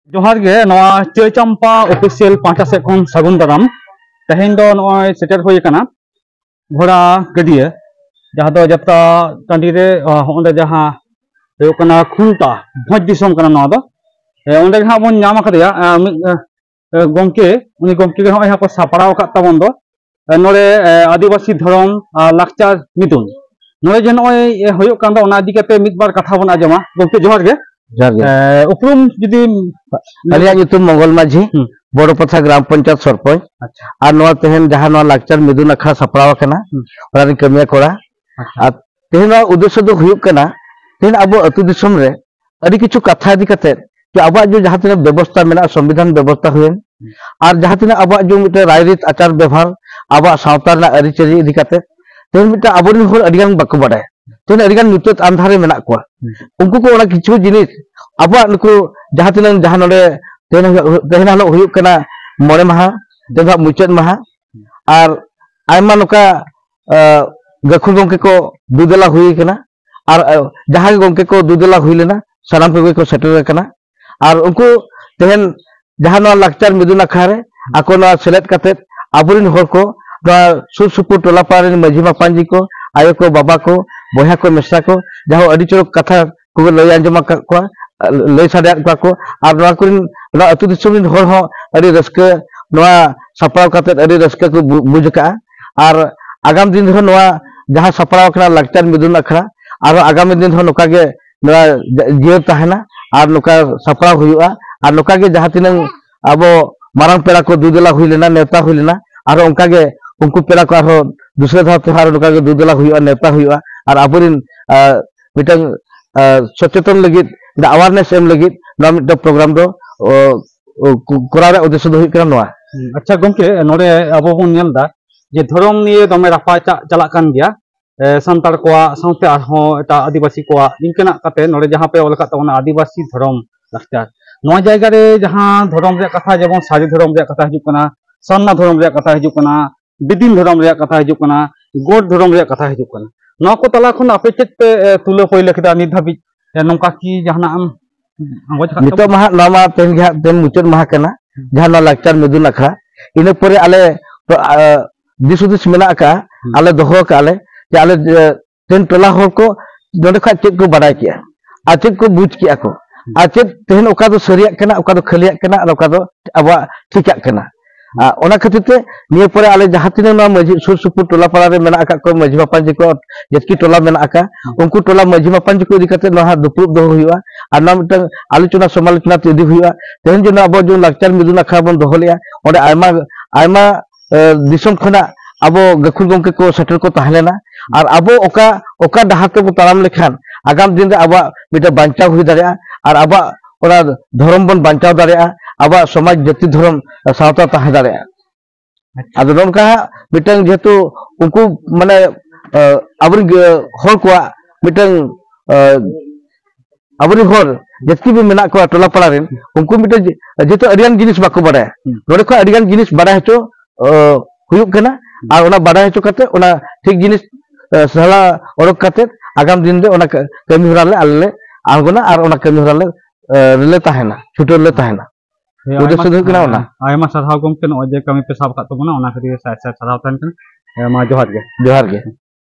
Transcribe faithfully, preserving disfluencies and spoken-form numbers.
ᱡᱚᱦᱟᱨ ᱜᱮ, ᱱᱚᱣᱟ ᱪᱟᱹᱭ ᱪᱟᱢᱯᱟ ᱚᱯᱷᱤᱥᱤᱭᱟᱞ ᱯᱟᱦᱴᱟ ᱥᱮᱫ ᱠᱷᱚᱱ ᱥᱟᱹᱜᱩᱱ ᱫᱟᱨᱟᱢ᱾ ᱛᱮᱦᱮᱧ ᱫᱚ ᱱᱚᱜᱼᱚᱭ ᱥᱮᱴᱮᱨ ᱦᱩᱭ ᱟᱠᱟᱱᱟ ᱜᱷᱚᱲᱟ ᱜᱟᱹᱰᱭᱟᱹ, ᱡᱟᱦᱟᱸ ᱫᱚ ᱡᱟᱛᱨᱟ ᱴᱟᱺᱰᱤ ᱨᱮ, ᱟᱸ, ᱚᱸᱰᱮ ᱡᱟᱦᱟᱸ ᱦᱩᱭᱩᱜ ᱠᱟᱱᱟ ᱠᱷᱩᱱᱴᱟ, ᱵᱷᱚᱸᱡᱽ ᱫᱤᱥᱚᱢ ᱠᱟᱱᱟ ᱱᱚᱣᱟ ᱫᱚ᱾ ᱮ, ᱚᱸᱰᱮ ᱜᱮ ᱦᱟᱸᱜ ᱵᱚᱱ ᱧᱟᱢ ᱟᱠᱟᱫᱮᱭᱟ, ᱟᱸ, ᱢᱤᱫ, ᱟᱸ, ᱜᱚᱢᱠᱮ, ᱩᱱᱤ ᱜᱚᱢᱠᱮ ᱜᱮ ᱱᱚᱜᱼᱚᱭ ᱦᱟᱸᱜ ᱠᱚ ᱥᱟᱯᱲᱟᱣ ᱟᱠᱟᱫ ᱛᱟᱵᱚᱱ ᱫᱚ, ᱮ, ᱱᱚᱰᱮ, ᱮ, ᱟᱹᱫᱤᱵᱟᱹᱥᱤ ᱫᱷᱚᱨᱚᱢ ᱟᱨ ᱞᱟᱠᱪᱟᱨ ᱢᱤᱫᱩᱱ᱾ ᱱᱚᱰᱮ ᱡᱮ ᱱᱚᱜᱼᱚᱭ, ᱮ, ᱦᱩᱭᱩᱜ ᱠᱟᱱ ᱫᱚ, ᱚᱱᱟ ᱤᱫᱤ ᱠᱟᱛᱮ ᱢᱤᱫ ᱵᱟᱨ ᱠᱟᱛᱷᱟ ᱵᱚᱱ ᱟᱸᱡᱚᱢᱟ᱾ ᱜᱚᱢᱠᱮ, ᱡᱚᱦᱟᱨ ᱜᱮ᱾ ᱡᱚᱦᱟᱨ ᱜᱮ᱾ ᱮ, ᱩᱯᱨᱩᱢ ᱡᱩᱫᱤ ᱟᱹᱞᱤᱧᱟᱜ ᱧᱩᱛᱩᱢ ᱢᱚᱝᱜᱚᱞ ᱢᱟᱹᱡᱷᱤ, ᱦᱩᱸ᱾ ᱵᱚᱲᱚᱯᱟᱛᱷᱟ ᱜᱨᱟᱢ ᱯᱚᱧᱪᱟᱭᱮᱛ ᱥᱚᱨᱯᱚᱧᱪ᱾ ᱟᱪᱪᱷᱟ᱾ ᱟᱨ ᱱᱚᱣᱟ ᱛᱮᱦᱮᱧ ᱡᱟᱦᱟᱸ ᱱᱚᱣᱟ ᱞᱟᱠᱪᱟᱨ ᱢᱤᱫᱩᱱ ᱟᱠᱷᱲᱟ ᱥᱟᱯᱲᱟᱣ ᱟᱠᱟᱱᱟ, ᱦᱩᱸ᱾ ᱚᱱᱟ ᱨᱤᱧ ᱠᱟᱹᱢᱤᱭᱟ ᱠᱚᱲᱟ᱾ ᱟᱪᱪᱷᱟ᱾ ᱟᱨ ᱛᱮᱦᱮᱧ ᱱᱚᱣᱟ ᱩᱫᱽᱫᱮᱥᱥᱚ ᱫᱚ ᱦᱩᱭᱩᱜ ᱠᱟᱱᱟ, ᱛᱮᱦᱮᱧ ᱟᱵᱚ ᱟᱹᱛᱩ ᱫᱤᱥᱚᱢ ᱨᱮ ᱟᱹᱰᱤ ᱠᱤᱪᱷᱩ ᱠᱟᱛᱷᱟ ᱤᱫᱤ ᱠᱟᱛᱮ, ᱡᱮ ᱟᱵᱚᱣᱟᱜ ᱡᱮ ᱡᱟᱦᱟᱸ ᱛᱤᱱᱟᱹᱜ ᱵᱮᱵᱚᱥᱛᱷᱟ ᱢᱮᱱᱟᱜᱼᱟ, ᱥᱚᱝᱵᱤᱫᱷᱟᱱ ᱵᱮᱵᱚᱥᱛᱷᱟ ᱦᱩᱭᱮᱱ, ᱟᱨ ᱡᱟᱦᱟᱸ ᱛᱤᱱᱟᱹᱜ ᱟᱵᱚᱣᱟᱜ ᱡᱮ ᱢᱤᱫᱴᱮᱱ ᱨᱟᱭᱨᱤᱛ, ᱟᱪᱟᱨ ᱵᱮᱵᱷᱟᱨ, ᱟᱵᱚᱣᱟᱜ ᱥᱟᱶᱛᱟ ᱨᱮᱱᱟᱜ ᱟᱹᱨᱤᱪᱟᱹᱞᱤ ᱤᱫᱤ ᱠᱟᱛᱮ, ᱛᱮᱦᱮᱧ ᱢᱤᱫᱴᱟᱝ ᱟᱵᱚᱨᱮᱱ ᱦᱚᱲ ᱟᱹᱰᱤ ᱜᱟᱱ ᱵᱟᱠᱚ ᱵᱟᱰᱟᱭᱟ᱾ ᱛᱮᱦᱮᱧ ᱟᱹᱰᱤ ᱜᱟᱱ ᱧᱩᱛᱟᱹᱛ ᱟᱱᱫᱷᱟ ᱨᱮ ᱢᱮᱱᱟᱜ ᱠᱚᱣᱟ᱾ ᱦᱩᱸ᱾ ᱩᱱᱠᱩ ᱠᱚ ᱚᱱᱟ ᱠᱤᱪᱷᱩ ᱡᱤᱱᱤᱥ ᱟᱵᱚᱣᱟᱜ ᱱᱩᱠᱩ ᱡᱟᱦᱟᱸ ᱛᱤᱱᱟᱹᱜ, ᱡᱟᱦᱟᱸ ᱱᱚᱰᱮ ᱛᱮᱦᱮᱧ ᱦᱤᱞᱳᱜ, ᱛᱮᱦᱮᱧ ᱦᱤᱞᱳᱜ ᱦᱩᱭᱩᱜ ᱠᱟᱱᱟ ᱢᱚᱬᱮ ᱢᱟᱦᱟ, ᱛᱮᱦᱮᱧ ᱫᱚ ᱦᱟᱸᱜ ᱢᱩᱪᱟᱹᱫ ᱢᱟᱦᱟ, ᱟᱨ ᱟᱭᱢᱟ ᱱᱚᱝᱠᱟ, ᱟᱸ, ᱜᱟᱹᱠᱷᱩᱲ ᱜᱚᱢᱠᱮ ᱠᱚ ᱫᱩ ᱫᱮᱞᱟ ᱦᱩᱭ ᱠᱟᱱᱟ᱾ ᱟᱨ, ᱟᱸ, ᱡᱟᱦᱟᱸ ᱜᱮ ᱜᱚᱢᱠᱮ ᱠᱚ ᱫᱩ ᱫᱮᱞᱟ ᱦᱩᱭ ᱞᱮᱱᱟ, ᱥᱟᱱᱟᱢ ᱠᱚᱜᱮ ᱠᱚ ᱥᱮᱴᱮᱨ ᱟᱠᱟᱱᱟ᱾ ᱟᱨ ᱩᱱᱠᱩ ᱛᱮᱦᱮᱧ ᱡᱟᱦᱟᱸ ᱱᱚᱣᱟ ᱞᱟᱠᱪᱟᱨ ᱢᱤᱫᱩᱱ ᱟᱠᱷᱲᱟ ᱨᱮ ᱟᱠᱚ ᱱᱚᱣᱟ ᱥᱮᱞᱮᱫ ᱠᱟᱛᱮᱫ ᱟᱵᱚᱨᱮᱱ ᱦᱚᱲ ᱠᱚ, ᱱᱚᱣᱟ ᱥᱩᱨ ᱥᱩᱯᱩᱨ ᱴᱚᱞᱟ ᱯᱟᱲᱟ ᱨᱮᱱ ᱢᱟᱹᱡᱷᱤ ᱢᱟᱯᱟᱧᱡᱤ ᱠᱚ, ᱟᱭᱳ ᱠᱚ, ᱵᱟᱵᱟ ᱠᱚ, ᱵᱚᱭᱦᱟ ᱠᱚ, ᱢᱤᱥᱨᱟ ᱠᱚ, ᱡᱟᱦᱟᱸ ᱟᱹᱰᱤ ᱪᱚᱨᱚᱠ ᱠᱟᱛᱷᱟ ᱠᱚ ᱞᱟᱹᱭ ᱟᱸᱡᱚᱢ ᱟᱠᱟᱫ ᱠᱚᱣᱟ, ᱞᱟᱹᱭ ᱥᱟᱰᱮᱭᱟᱫ ᱠᱚᱣᱟ ᱠᱚ, ᱟᱨ ᱱᱚᱣᱟ ᱠᱚᱨᱮᱱ, ᱱᱚᱣᱟ ᱟᱹᱛᱩ ᱫᱤᱥᱚᱢ ᱨᱮᱱ ᱦᱚᱲ ᱦᱚᱸ ᱟᱹᱰᱤ ᱨᱟᱹᱥᱠᱟᱹ, ᱱᱚᱣᱟ ᱥᱟᱯᱲᱟᱣ ᱠᱟᱛᱮᱫ ᱟᱹᱰᱤ ᱨᱟᱹᱥᱠᱟᱹ ᱠᱚ ᱵᱩ-, ᱵᱩᱡᱽ ᱟᱠᱟᱫᱼᱟ᱾ ᱟᱨ ᱟᱜᱟᱢ ᱫᱤᱱ ᱨᱮᱦᱚᱸ ᱱᱚᱣᱟ ᱡᱟᱦᱟᱸ ᱥᱟᱯᱲᱟᱣ ᱟᱠᱟᱱᱟ ᱞᱟᱠᱪᱟᱨ ᱢᱤᱫᱩᱱ ᱟᱠᱷᱲᱟ, ᱟᱨᱦᱚᱸ ᱟᱜᱟᱢᱤ ᱫᱤᱱ ᱦᱚᱸ ᱱᱚᱝᱠᱟ ᱜᱮ ᱱᱚᱣᱟ ᱡᱤᱭᱟᱹᱲ ᱛᱟᱦᱮᱱᱟ ᱟᱨ ᱱᱚᱝᱠᱟ ᱥᱟᱯᱲᱟᱣ ᱦᱩᱭᱩᱜᱼᱟ᱾ ᱟᱨ ᱱᱚᱝᱠᱟ ᱜᱮ ᱡᱟᱦᱟᱸ ᱛᱤᱱᱟᱹᱝ ᱟᱵᱚ ᱢᱟᱨᱟᱝ ᱯᱮᱲᱟ ᱠᱚ ᱫᱩ ᱫᱮᱞᱟ ᱦᱩᱭ ᱞᱮᱱᱟ, ᱱᱮᱣᱛᱟ ᱦᱩᱭ ᱞᱮᱱᱟ, ᱟᱨᱦᱚᱸ ᱚᱱᱠᱟ ᱜᱮ ᱩᱱᱠᱩ ᱯᱮᱲᱟ ᱠᱚ ᱟᱨᱦᱚᱸ ᱫᱩᱥᱨᱟᱹ ᱫᱷᱟᱣ ᱛᱮᱦᱚᱸ ᱟᱨᱦᱚᱸ ᱱᱚᱝᱠᱟ ᱜᱮ ᱫᱩ ᱫᱮᱞᱟ ᱦᱩᱭᱩᱜᱼᱟ, ᱱᱮᱣᱛᱟ ᱦᱩᱭᱩᱜᱼᱟ᱾ ᱟᱨ ᱟᱵᱚᱨᱮᱱ, ᱟᱸ, ᱢᱤᱫᱴᱟᱝ, ᱟᱸ, ᱥᱚᱪᱮᱛᱚᱱ ᱞᱟᱹᱜᱤᱫ, awareness ᱮᱢ ᱞᱟᱹᱜᱤᱫ ᱱᱚᱣᱟ ᱢᱤᱫᱴᱟᱝ program ᱫᱚ, ᱚ, ᱚ, ᱠᱚ-, ᱠᱚᱨᱟᱣ ᱨᱮᱭᱟᱜ ᱩᱫᱽᱫᱮᱥᱥᱚ ᱫᱚ ᱦᱩᱭᱩᱜ ᱠᱟᱱᱟ ᱱᱚᱣᱟ᱾ ᱦᱩᱸ, ᱟᱪᱪᱷᱟ ᱜᱚᱢᱠᱮ, ᱱᱚᱰᱮ ᱟᱵᱚ ᱵᱚᱱ ᱧᱮᱞ ᱮᱫᱟ ᱡᱮ ᱫᱷᱚᱨᱚᱢ ᱱᱤᱭᱮ ᱫᱚᱢᱮ ᱨᱟᱯᱟᱪᱟᱜ ᱪᱟᱞᱟᱜ ᱠᱟᱱ ᱜᱮᱭᱟ, ᱮ, ᱥᱟᱱᱛᱟᱲ ᱠᱚᱣᱟᱜ ᱥᱟᱶᱛᱮ ᱟᱨᱦᱚᱸ ᱮᱴᱟᱜ ᱟᱹᱫᱤᱵᱟᱹᱥᱤ ᱠᱚᱣᱟᱜ᱾ ᱱᱤᱝᱠᱟᱹᱱᱟᱜ ᱠᱟᱛᱮ ᱱᱚᱰᱮ ᱡᱟᱦᱟᱸ ᱯᱮ ᱚᱞ ᱟᱠᱟᱫ ᱛᱟᱵᱚᱱᱟ ᱟᱹᱫᱤᱵᱟᱹᱥᱤ ᱫᱷᱚᱨᱚᱢ ᱞᱟᱠᱪᱟᱨ, ᱱᱚᱣᱟ ᱡᱟᱭᱜᱟ ᱨᱮ ᱡᱟᱦᱟᱸ ᱫᱷᱚᱨᱚᱢ ᱨᱮᱭᱟᱜ ᱠᱟᱛᱷᱟ, ᱡᱮᱢᱚᱱ ᱥᱟᱹᱨᱤ ᱫᱷᱚᱨᱚᱢ ᱨᱮᱭᱟᱜ ᱠᱟᱛᱷᱟ ᱦᱤᱡᱩᱜ ᱠᱟᱱᱟ, ᱥᱟᱨᱱᱟ ᱫᱷᱚᱨᱚᱢ ᱨᱮᱭᱟᱜ ᱠᱟᱛᱷᱟ ᱦᱤᱡᱩᱜ ᱠᱟᱱᱟ, ᱵᱤᱫᱤᱱ ᱫᱷᱚᱨᱚᱢ ᱨᱮᱭᱟᱜ ᱠᱟᱛᱷᱟ ᱦᱤᱡᱩᱜ ᱠᱟᱱᱟ, ᱜᱚᱰ ᱫᱷᱚᱨᱚᱢ ᱨᱮᱭᱟᱜ ᱠᱟᱛᱷᱟ ᱦᱤᱡᱩᱜ ᱠᱟᱱᱟ, ᱱᱚᱣᱟ ᱠᱚ ᱛᱟᱞᱟ ᱠᱷᱚᱱ ᱟᱯᱮ ᱪᱮᱫ ᱯᱮ, ᱮ, ᱛᱩᱞᱟᱹ ᱯᱟᱹᱭᱞᱟᱹ ᱠᱮᱫᱟ ᱱᱤᱛ ᱫᱷᱟᱹᱵᱤᱡ? ᱮ, ᱱᱚᱝᱠᱟ ᱠᱤ ᱡᱟᱦᱟᱱᱟᱜ ᱮᱢ ᱟᱸᱜᱚᱪ ᱟᱠᱟᱫ ᱱᱤᱛᱚᱜ ᱛᱟᱵᱚᱱᱟ᱾ ᱢᱟ ᱦᱟᱸᱜ ᱱᱚᱣᱟ ᱢᱟ ᱛᱮᱦᱮᱧ ᱜᱮ ᱦᱟᱸᱜ ᱛᱮᱦᱮᱧ ᱢᱩᱪᱟᱹᱫ ᱢᱟᱦᱟ ᱠᱟᱱᱟ, ᱦᱩᱸ᱾ ᱡᱟᱦᱟᱸ ᱱᱚᱣᱟ ᱞᱟᱠᱪᱟᱨ ᱢᱤᱫᱩᱱ ᱟᱠᱷᱲᱟ᱾ ᱤᱱᱟᱹ ᱯᱚᱨᱮ ᱟᱞᱮ ᱛᱚ, ᱟ, ᱫᱤᱥ ᱦᱩᱫᱤᱥ ᱢᱮᱱᱟᱜ ᱟᱠᱟᱫᱼᱟ, ᱦᱩᱸ᱾ ᱟᱞᱮ ᱫᱚᱦᱚ ᱟᱠᱟᱫᱼᱟ ᱞᱮ ᱡᱮ ᱟᱞᱮ, ᱮ, ᱛᱮᱦᱮᱧ ᱴᱚᱞᱟ ᱦᱚᱲ ᱠᱚ ᱱᱚᱰᱮ ᱠᱷᱚᱱ ᱪᱮᱫ ᱠᱚ ᱵᱟᱰᱟᱭ ᱠᱮᱜᱼᱟ ᱟᱨ ᱪᱮᱫ ᱠᱚ ᱵᱩᱡᱽ ᱠᱮᱜᱼᱟ ᱠᱚ, ᱦᱩᱸ᱾ ᱟᱨ ᱪᱮᱫ ᱛᱮᱦᱮᱧ ᱚᱠᱟ ᱫᱚ ᱥᱟᱹᱨᱤᱭᱟᱜ ᱠᱟᱱᱟ, ᱚᱠᱟ ᱫᱚ ᱠᱷᱟᱹᱞᱤᱭᱟᱜ ᱠᱟᱱᱟ ᱟᱨ ᱚᱠᱟ ᱫᱚ ᱟᱵᱚᱣᱟᱜ ᱴᱷᱤᱠᱟᱜ ᱠᱟᱱᱟ᱾ ᱟᱨ ᱚᱱᱟ ᱠᱷᱟᱹᱛᱤᱨ ᱛᱮ ᱱᱤᱭᱟᱹ ᱯᱚᱨᱮ ᱟᱞᱮ ᱡᱟᱦᱟᱸ ᱛᱤᱱᱟᱹᱜ ᱱᱚᱣᱟ ᱢᱟᱹᱡᱷᱤ ᱥᱩᱨ ᱥᱩᱯᱩᱨ ᱴᱚᱞᱟ ᱯᱟᱲᱟ ᱨᱮ ᱢᱮᱱᱟᱜ ᱟᱠᱟᱫ ᱠᱚ ᱢᱟᱹᱡᱷᱤ ᱢᱟᱯᱟᱧᱡᱤ ᱠᱚ, ᱡᱟᱹᱥᱛᱤ ᱴᱚᱞᱟ ᱢᱮᱱᱟᱜ ᱟᱠᱟᱫ, ᱩᱱᱠᱩ ᱴᱚᱞᱟ ᱢᱟᱹᱡᱷᱤ ᱢᱟᱯᱟᱧᱡᱤ ᱠᱚ ᱤᱫᱤ ᱠᱟᱛᱮ ᱱᱚᱣᱟ ᱫᱩᱯᱲᱩᱵ ᱫᱚᱦᱚ ᱦᱩᱭᱩᱜᱼᱟ᱾ ᱟᱨ ᱱᱚᱣᱟ ᱢᱤᱫᱴᱟᱝ ᱟᱞᱳᱪᱚᱱᱟ ᱥᱚᱢᱟᱞᱳᱪᱚᱱᱟ ᱛᱮ ᱤᱫᱤ ᱦᱩᱭᱩᱜᱼᱟ᱾ ᱛᱮᱦᱮᱧ ᱡᱮ ᱱᱚᱣᱟ ᱟᱵᱚ ᱡᱮ ᱞᱟᱠᱪᱟᱨ ᱢᱤᱫᱩᱱ ᱟᱠᱷᱲᱟ ᱵᱚᱱ ᱫᱚᱦᱚ ᱞᱮᱜᱼᱟ, ᱚᱸᱰᱮ ᱟᱭᱢᱟ, ᱟᱭᱢᱟ, ᱮ, ᱫᱤᱥᱚᱢ ᱠᱷᱚᱱᱟᱜ ᱟᱵᱚ ᱜᱟᱹᱠᱷᱩᱲ ᱜᱚᱢᱠᱮ ᱠᱚ ᱥᱮᱴᱮᱨ ᱠᱚ ᱛᱟᱦᱮᱸ ᱞᱮᱱᱟ᱾ ᱟᱨ ᱟᱵᱚ ᱚᱠᱟ, ᱚᱠᱟ ᱰᱟᱦᱟᱨ ᱛᱮᱵᱚ ᱛᱟᱲᱟᱢ ᱞᱮᱠᱷᱟᱱ ᱟᱜᱟᱢ ᱫᱤᱱ ᱨᱮ ᱟᱵᱚᱣᱟᱜ ᱢᱤᱫᱴᱟᱝ ᱵᱟᱧᱪᱟᱣ ᱦᱩᱭ ᱫᱟᱲᱮᱭᱟᱜᱼᱟ, ᱟᱨ ᱟᱵᱚᱣᱟᱜ ᱚᱱᱟ ᱫᱷᱚᱨᱚᱢ ᱵᱚᱱ ᱵᱟᱧᱪᱟᱣ ᱫᱟᱲᱮᱭᱟᱜᱼᱟ, ᱟᱵᱚᱣᱟᱜ ᱥᱚᱢᱟᱡᱽ, ᱡᱟᱹᱛᱤ, ᱫᱷᱚᱨᱚᱢ, ᱥᱟᱶᱛᱟ ᱛᱟᱦᱮᱸ ᱫᱟᱲᱮᱭᱟᱜᱼᱟ᱾ ᱟᱪᱪᱷᱟ᱾ ᱟᱫᱚ ᱱᱚᱝᱠᱟ ᱦᱟᱸᱜ ᱢᱤᱫᱴᱟᱝ ᱡᱮᱦᱮᱛᱩ ᱩᱱᱠᱩ ᱢᱟᱱᱮ, ᱮ, ᱟᱵᱚᱨᱮᱱ ᱜᱮ ᱦᱚᱲ ᱠᱚᱣᱟᱜ ᱢᱤᱫᱴᱟᱝ, ᱮ, ᱟᱵᱚᱨᱮᱱ ᱦᱚᱲ ᱡᱟᱹᱥᱛᱤ ᱵᱚ ᱢᱮᱱᱟᱜ ᱠᱚᱣᱟ ᱴᱚᱞᱟ ᱯᱟᱲᱟ ᱨᱮᱱ, ᱩᱱᱠᱩ ᱢᱤᱫᱴᱟᱝ ᱡᱮ-, ᱡᱮᱦᱮᱛᱩ ᱟᱹᱰᱤᱜᱟᱱ ᱡᱤᱱᱤᱥ ᱵᱟᱠᱚ ᱵᱟᱰᱟᱭᱟ, ᱦᱩᱸ᱾ ᱱᱚᱰᱮ ᱠᱷᱚᱱ ᱟᱹᱰᱤᱜᱟᱱ ᱡᱤᱱᱤᱥ ᱵᱟᱰᱟᱭ ᱦᱚᱪᱚ, ᱮ, ᱦᱩᱭᱩᱜ ᱠᱟᱱᱟ᱾ ᱦᱩᱸ᱾ ᱟᱨ ᱚᱱᱟ ᱵᱟᱰᱟᱭ ᱦᱚᱪᱚ ᱠᱟᱛᱮ ᱚᱱᱟ ᱴᱷᱤᱠ ᱡᱤᱱᱤᱥ, ᱮ, ᱥᱟᱞᱟ ᱚᱰᱚᱠ ᱠᱟᱛᱮ ᱟᱜᱟᱢ ᱫᱤᱱ ᱨᱮ ᱚᱱᱟ ᱠᱟᱹ-, ᱠᱟᱹᱢᱤ ᱦᱚᱨᱟ ᱞᱮ ᱟᱞᱮ ᱞᱮ ᱟᱬᱜᱚᱱᱟ ᱟᱨ ᱚᱱᱟ ᱠᱟᱹᱢᱤ ᱦᱚᱨᱟ ᱞᱮ, ᱮ, ᱨᱮᱞᱮ ᱛᱟᱦᱮᱱᱟ, ᱪᱷᱩᱴᱟᱹᱣ ᱞᱮ ᱛᱟᱦᱮᱱᱟ᱾ ᱦᱮᱸ, ᱩᱫᱽᱫᱮᱥᱥᱚ ᱟᱭᱢᱟ, ᱫᱚ ᱦᱩᱭᱩᱜ ᱠᱟᱱᱟ ᱚᱱᱟ᱾ ᱦᱮᱸ, ᱟᱭᱢᱟ ᱥᱟᱨᱦᱟᱣ ᱜᱚᱢᱠᱮ, ᱱᱚᱜᱼᱚᱭ ᱡᱮ ᱠᱟᱹᱢᱤ ᱯᱮ ᱥᱟᱵ ᱟᱠᱟᱫ ᱛᱟᱵᱚᱱᱟ, ᱚᱱᱟ ᱠᱷᱟᱹᱛᱤᱨ ᱥᱟᱭ ᱥᱟᱭ ᱥᱟᱨᱦᱟᱣ ᱛᱟᱦᱮᱱ ᱠᱟᱱᱟ᱾ ᱦᱮᱸ, ᱢᱟ ᱡᱚᱦᱟᱨ ᱜᱮ᱾ ᱡᱚᱦᱟᱨ ᱜᱮ᱾